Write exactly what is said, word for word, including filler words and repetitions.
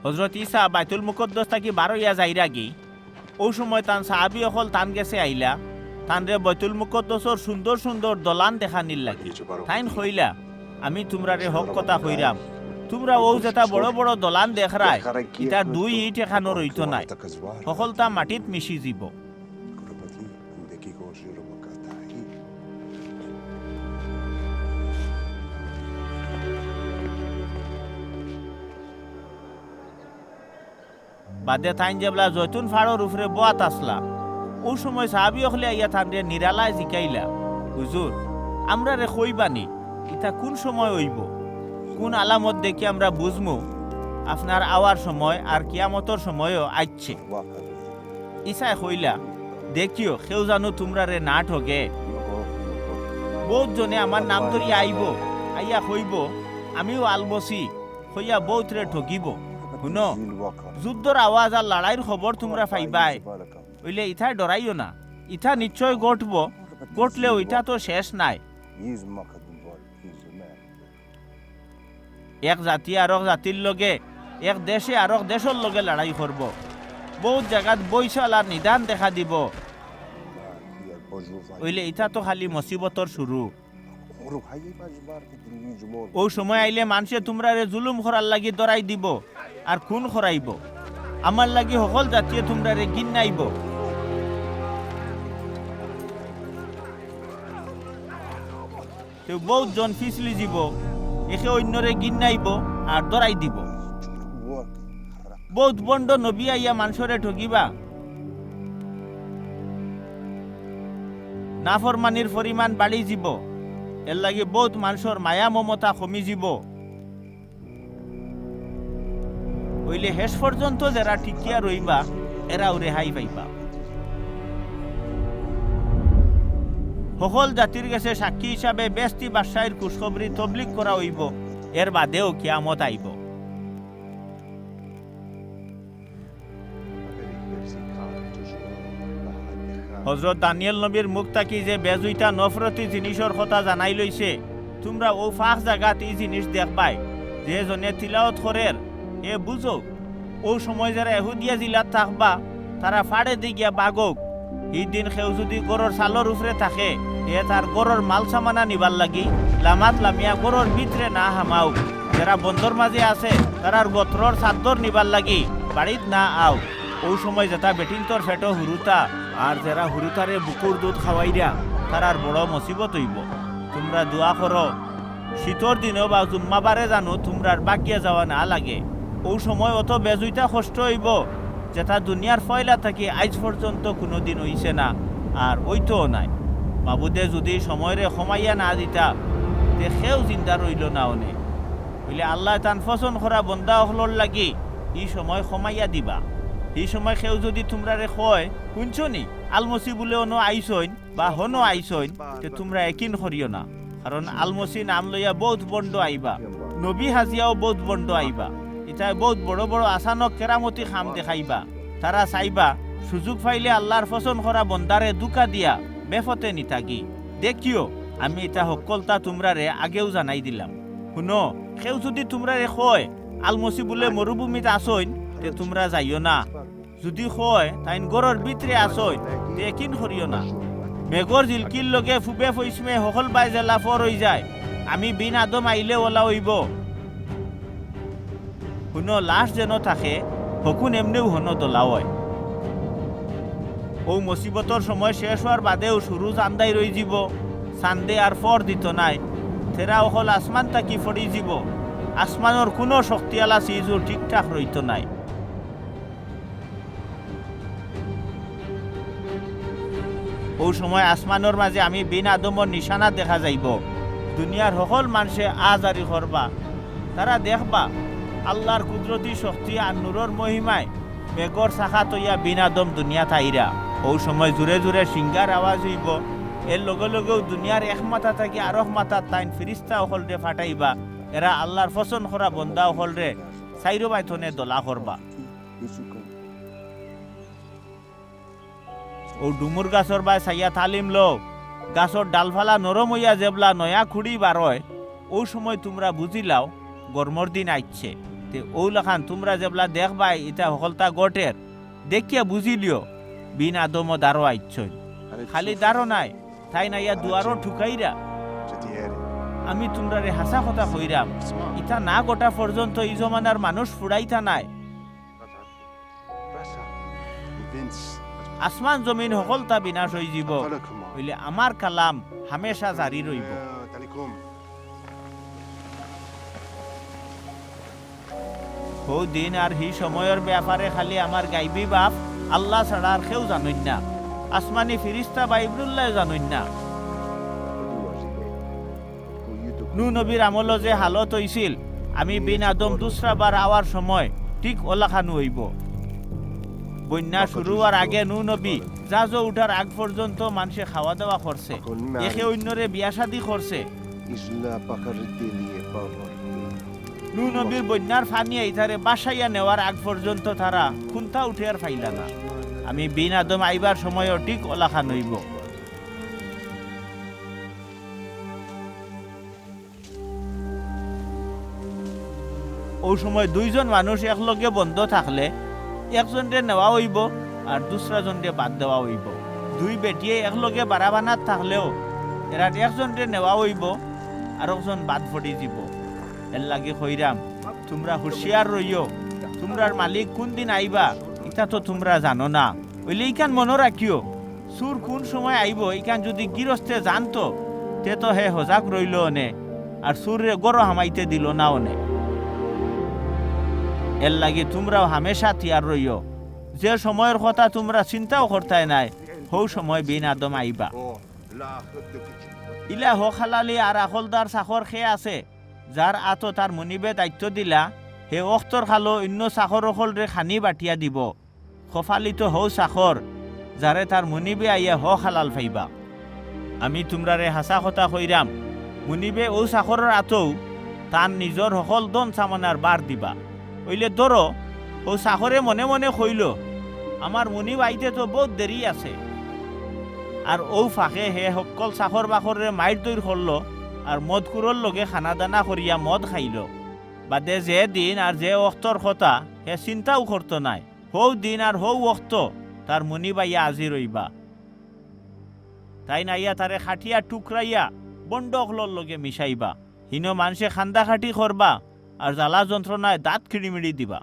হজরত ইসা বাইতুল মুকদ্দস থাকি বার অইয়া যাইরাগি, অউ সময় তান সাহাবি অকল তান গেছে আইলা, তানরে বাইতুল মুকদ্দসর সুন্দর সুন্দর দলান দেখানির লাগি। তাইন কইলা, "আমি তুমরারে হক কথা কইরাম, তুমরা অউ যেতা বড় বড় দলান দেখরায়, ইতার দুই ইট এখানো রইতো নায়, হকলতা মাটিত মিশি যিবো।" বাদে তাইন যেবলা জৈতুন ফাড়র উপরে বওয়াত আছলা, অউ সময় সাহাবি অকলে আইয়া তানরে নিরালায় জিকাইলা, "হুজুর, আমরারে কইবানি, ইতা কুন সময় অইবো? কুন আলামত দেখি আমরা বুঝমু আপনার আওয়ার সময় আর কিয়ামতর সময়ও আইচ্ছে?" ইসায় কইলা, "দেখিও, কেউ জানু তুমরারে না ঠগে। বউত জনে আমার নাম ধরিয়া আইবো, আইয়া কইবো, 'আমিও আলমসি,' কইয়া বউতরে ঠগিবো। হুনো, যুদ্ধর আওয়াজ আর লড়াইর খবর তুমরা পাইবায়, অইলে ইতায় ডরাইও না, ইতা নিশ্চয় ঘটবো, ঘটলেও ইতা তো শেষ নায়।" এক জাতি আরক জাতির লগে, এক দেশে আরক দেশর লগে লড়াই করবো। বউত জাগাত বইসাল আর নিদান দেখা দিবো। অইলে ইতা তো খালি মুসিবতর শুরু। অউ সময় আইলে মানষে তুমরারে জুলুম করার লাগি ডরাই দিবো আর খুন করাইবো। আমার লাগি হকল জাতিয়ে তুমরারে ঘিন্নাইবো। তেউ বউত জন ফিছলি যিবো, একে অইন্যরে ঘিন্নাইবো আর ডরাই দিবো। বউত ভন্ড নবী আইয়া মানষরে ঠগিবা। নাফরমানির পরিমাণ বাড়ি যিবো, এরলাগি বউত মানষর মায়া মমতা কমি যিবো। অইলে শেষ পর্যন্ত যেরা টিকিয়া রইবা, এরাউ রেহাই পাইবা। হকল জাতির গেছে সাক্ষী হিসাবে বেহেস্তি বাদশাইর খুশখবরি তবলিগ করা অইবো, এর বাদেউ কিয়ামত আইবো। হজরত দানিয়েল নবীর মুখ থাকি যে বেজুইতা নফরতি জিনিসর কথা জানাইল অইছে, তুমরা অউ ফাঁক জাগাত ই জিনিস দেখবায়, যে জনে তিলাওত করের, হে বুঝউক। অউ সময় যেরা এহুদিয়া জিলাত থাকবা, তারা ফাড়েদি গিয়া বাগউক। হি দিন কেউ যুদি ঘরর চালর উপরে থাকে, হে তার ঘরর মাল সামানা নিবার লাগি লামাত লামিয়া ঘরর ভিতরে না হামাউক। যেরা বন্দর মাঝে আছে, তারার গতরর চাদ্দর নিবার লাগি বাড়িত না আউক। অউ সময় যেতা বেটিন্তর পেটো হুরুতা, আর যেরা হুরুতারে বুকুর দুধ খাওয়াইরা, তারার বড় মুসিবত অইবো। তুমরা দোয়া করো, শীতর দিনো বা জুম্মাবারে জানু তুমরার বাগিয়া যাওয়া না লাগে। অউ সময় অত বেজুইতা কষ্ট অইবো, যেতা দুনিয়ার পয়লা থাকি আইজ পর্যন্ত কুনুদিন অইছে না, আর অইতোও নায়। মাবুদে যুদি সময়রে কমাইয়া না দিতা, তে কেউ জিন্দা রইলো না অনে। অইলে আল্লায় তান পছন্দ করা বন্দা অকলর লাগি ই সময় কমাইয়া দিবা। ই সময় কেউ যুদি তুমরারে কয়, "হুনছো নি, আলমসি বুলে অনো আইছইন বা হনো আইছইন," তে তুমরা একিন করিও না। কারণ আলমসি নাম লইয়া বউত ভন্ড আইবা, নবী হাজিয়াও বউত ভন্ড আইবা। ইতায় বউত বড় বড় আচানক কেরামতি কাম দেখাইবা। তারা চাইবা সুযোগ পাইলে আল্লার পছন্দ করা বন্দারে ধুকা দিয়া বেপথে নিতাগি। দেখিও, আমি ইতা হক্কলতা তুমরারে আগেউ জানাই দিলাম। হুনো, কেউ যুদি তুমরারে কয়, "আলমসি বুলে মরুভূমিত আছইন," তে তুমরা যাইও না। যুদি কয়, "তাইন ঘরর ভিতরে আছইন," তে একিন করিও না। মেঘর ঝিলকির লগে পুবে পশ্চিমে হকল বায় যেলা ফর অইযায়, আমি বিন আদম আইলেও অলা অইবো। হুনো, লাশ যেন থাকে, হকুন এমনেউ হনো দলা অয়। অউ মুসিবতর সময় শেষ অওয়ার বাদেউ সুরুজ আন্দাইর অইযিবো, চান্দে আর ফর দিতো নায়, তেরা অকল আসমান থাকি ফড়িযিবো, আসমানর কুনু শক্তিআলা চিজউ ঠিকঠাক রইতো নায়। অউ সময় আসমানর মাজে আমি বিন আদমর নিশানা দেখা যাইবো। দুনিয়ার হকল মানষে আজারি করবা। তারা দেখবা আল্লার কুদরতি শক্তি আর নুরর মহিমায় মেঘর চাকাত অইয়া বিন আদম দুনিয়াত আইরা। অউ সময় জুরে জুরে শিংগার আওয়াজ অইবো। এর লগে লগেউ দুনিয়ার এক মাথা থাকি আরক মাথাত তাইন ফিরিস্তা অকলরে ফাটাইবা। এরা আল্লার পছন্দ করা বন্দা অকলরে চাইরোবায় থনে দলা করবা। অউ ডুমুর গাছর বায় চাইয়া তালিম লও। গাছর ডালফালা নরম অইয়া যেবলা নয়া খুড়ি বারয়, অউ সময় তুমরা বুঝিলাও গরমর দিন আইচ্ছে। তে অউ লাখান তুমরা যেবলা দেখবায় ইতা হকলতা ঘটের, দেখিয়া বুঝিলিও, বিন আদমও দ্বারো আইচ্ছইন। খালি দ্বারো নায়, তাইন আইয়া দুয়ারও ঠুকাইরা। আমি তুমরারে হাছা কথা কইরাম, ইতা না ঘটা পর্যন্ত ই জমানার মানুষ ফুরাইতা নায়। আসমান জমিন হকলতা বিনাশ অইযিবো, অইলে আমার কালাম হামেশা জারি রইবো। হউ দিন আর হি সময়র বেয়াপারে খালি আমার গাইবি বাপ আল্লা ছাড়া আর কেউ জানইন না। আসমানি ফিরিস্তা বা ইবরুল্লায় জানইন না। নু নবীর আমলো যে হালত অইছিল, আমি বিন আদম দুসরা বার আওয়ার সময় ঠিক অলাখানউ অইবো। বইন্যা শুরু অওয়ার আগে নু নবী জাজো উঠার আগ পর্যন্ত মানষে খাওয়া দাওয়া করছে, একে অইন্যরে বিয়া শাদি করছে। নু নবীর বইন্যার পানি ইতারে বাসাইয়া নেওয়ার আগ পর্যন্ত তারা কুন্তা উঠিয়ার পাইলা না। আমি বিন আদম আইবার সময়ও ঠিক অলাখান অইবো। অউ সময় দুইজন মানুষ একলগে বন্দ থাকলে একজনরে নেওয়া অইবো আর দুসরা জনরে বাদ দেওয়া অইবো। দুই বেটিয়ে একলগে বারাবানাত থাকলেও এরার একজনরে নেওয়া অইবো, আরকজন বাদ পড়ি যিবো। এরলাগি কইরাম, তুমরা হুঁশিয়ার রইও, তুমরার মালিক কুনদিন আইবা, ইতা তো তুমরা জানো না। অইলে ইখান মনো রাখিও, চুর কুন সময় আইবো, ইখান যুদি গিরস্তে জানতো, তে তো হে হজাগ রইলো অনে, আর চুররে ঘরো হামাইতে দিলো না অনে। এরলাগি তুমরাও হামেশা তিয়ার রইও, যে সময়র কথা তুমরা চিন্তাও করতায় নায়, হউ সময় বিন আদম আইবা। ইলা হক হালালি আর আখলদার চাকর কে আছে, যার আতো তার মুনিবে দায়িত্ব দিলা, হে অক্তর খালো অইন্য চাকর অকলরে খানি বাটিয়া দিবো। কপালিত হউ চাকর, যারে তার মুনিবে আইয়া হক হালাল পাইবা। আমি তুমরারে হাছা কথা কইরাম, মুনিবে অউ চাকরর আতউ তান নিজর হকল ধন সামানার বার দিবা। অইলে ধরো, অউ চাকরে মনে মনে কইলো, "আমার মুনিব আইতে তো বউত দেরি আছে।" আর অউ ফাঁকে হে হক্কল চাকর বাকররে মাইর দইর করলো, আর মদকুরর লগে খানা দানা করিয়া মদ খাইলো। বাদে যে দিন আর যে অক্তর কথা হে চিন্তাও করতো নায়, হউ দিন আর হউ অক্ত তার মুনিব আইয়া হাজির অইবা। তাইন আইয়া তারে কাটিয়া টুকরাইয়া বন্ড অকলর লগে মিশাইবা। হিনো মানষে কান্দাকাটি করবা আর জ্বালা যন্ত্রণায় দাঁত কিড়িমিড়ি দিবা।